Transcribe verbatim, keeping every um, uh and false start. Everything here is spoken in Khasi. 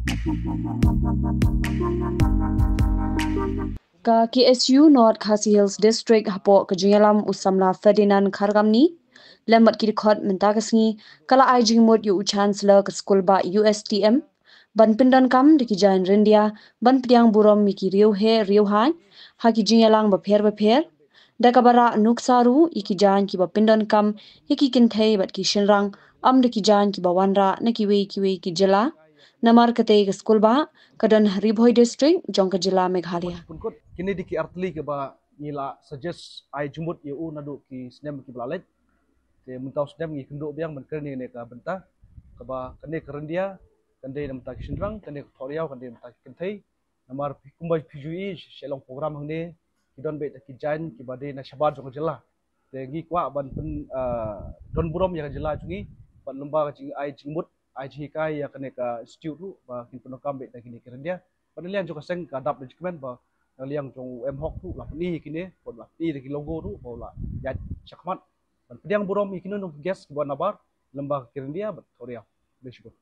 Ka K S U North Khasi Hills District hapoh ka jingïalam u samla Ferdinand Khargamni lem bad ki dkhot mynta ka sngi ka la ai jingmut ïa u Chancellor ka skulbah U S T M ban pyndonkam da ki jaiñ ryndia ban pdiang burom ïa ki riewheh riewhaiñ ha ki jingïalang bapher bapher, da kaba rah nuksa ruh ïa ki jaiñ kiba pyndonkam ïa ki kynthei bad ki shynrang, ym da ki jaiñ kiba wanrah na kiwei kiwei ki jylla. Namar katei ka skulbah ka don ha Ri Bhoi District jong ka jylla Meghalaya. Pynkut, kine dei ki artylli kiba ngi la suggest ai jingmut ïa u naduh ki snem kiba la leit. Te mynta u snem ngi kynduh biang ban kren ïa kane ka bynta, kaba kane ka ryndia kan dei na bynta ki shynrang, kane ka thohriaw kan dei na bynta ki kynthei. Namar phi, kumba phi ju i, sha long program hangne ki don beit da ki jaiñ kiba dei na shabar jong ka jylla. Te ngi kwah ban pyn, ah, don burom ïa ka jylla jong ngi bad lyngba ka jingai jingmut, ai jinghikai ïa kane ka institute ruh ba kin pyndonkam beit da kine ki ryndia. Bad na liang jong ka seng ka dap da jingkmen ba na liang jong u M Hok ruh la pyni ïa kine, bad la pyni da ki logo ruh ba la ïaid shakhmat ban pdiang burom ïa kine ki guest kiba nabar lyngba ki ryndia bad thohriaw. Khublei shibun.